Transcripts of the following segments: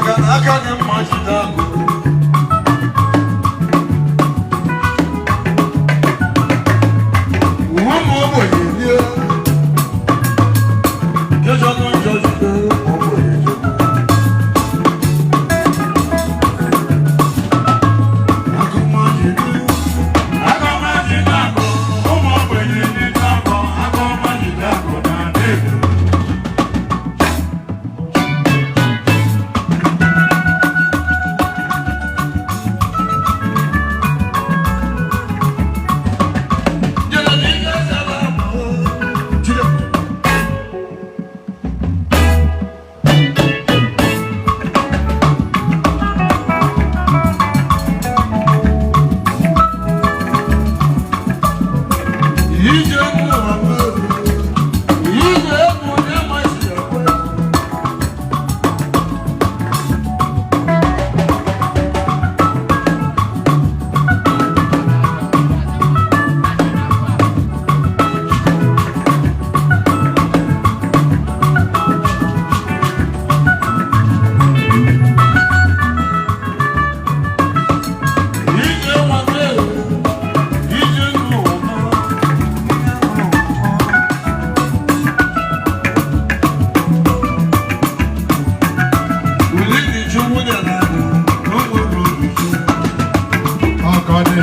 Maka na aka dị mma jide agụ. Ụmụ ogbenye rie. Jọjọ njọ jide ụmụ ogbenye jide. Agụma jide. Agụma jide agụ. Ụmụ ogbenye jide agụ. Agụma jide agụ na Nnedo. Jide. Ije mmụọ ije egwu onye masị ekwe. Ije nwanne, ije n'ụwa. Ọkọdị.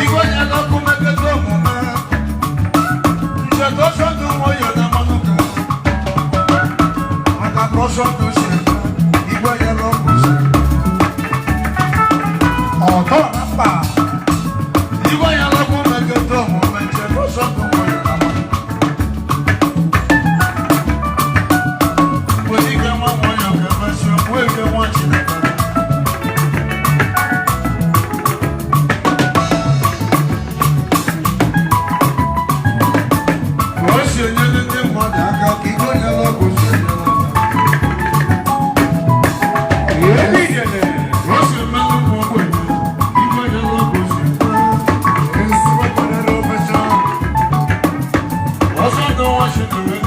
Igwe ya n'ọkụ mekọta omume. Ncheta ọsọ ndụ nwayọ na mmanụ ka. Maka ka ọsọ ndụ si eme, igwe ya n'ọkụ si eme. Ọtọ na mba. Igwe ya n'ọkụ mekọta omume, ncheta ọsọ ndụ nwayọ na mmanụ. Nwere ike nwa nwayọ ka emesịa, nwee ike nwa Chineke. Ka o si enyere ndị mmadụ aka ka igwe ya n'ọkụ si enyere aka. Eri ijele. Ka o si emelụ ụmụ ogbenye, igwe ya n'ọkụ si eme. Ezigbo kwadoro obecha. Ọsọ ndụ nwa Chineke.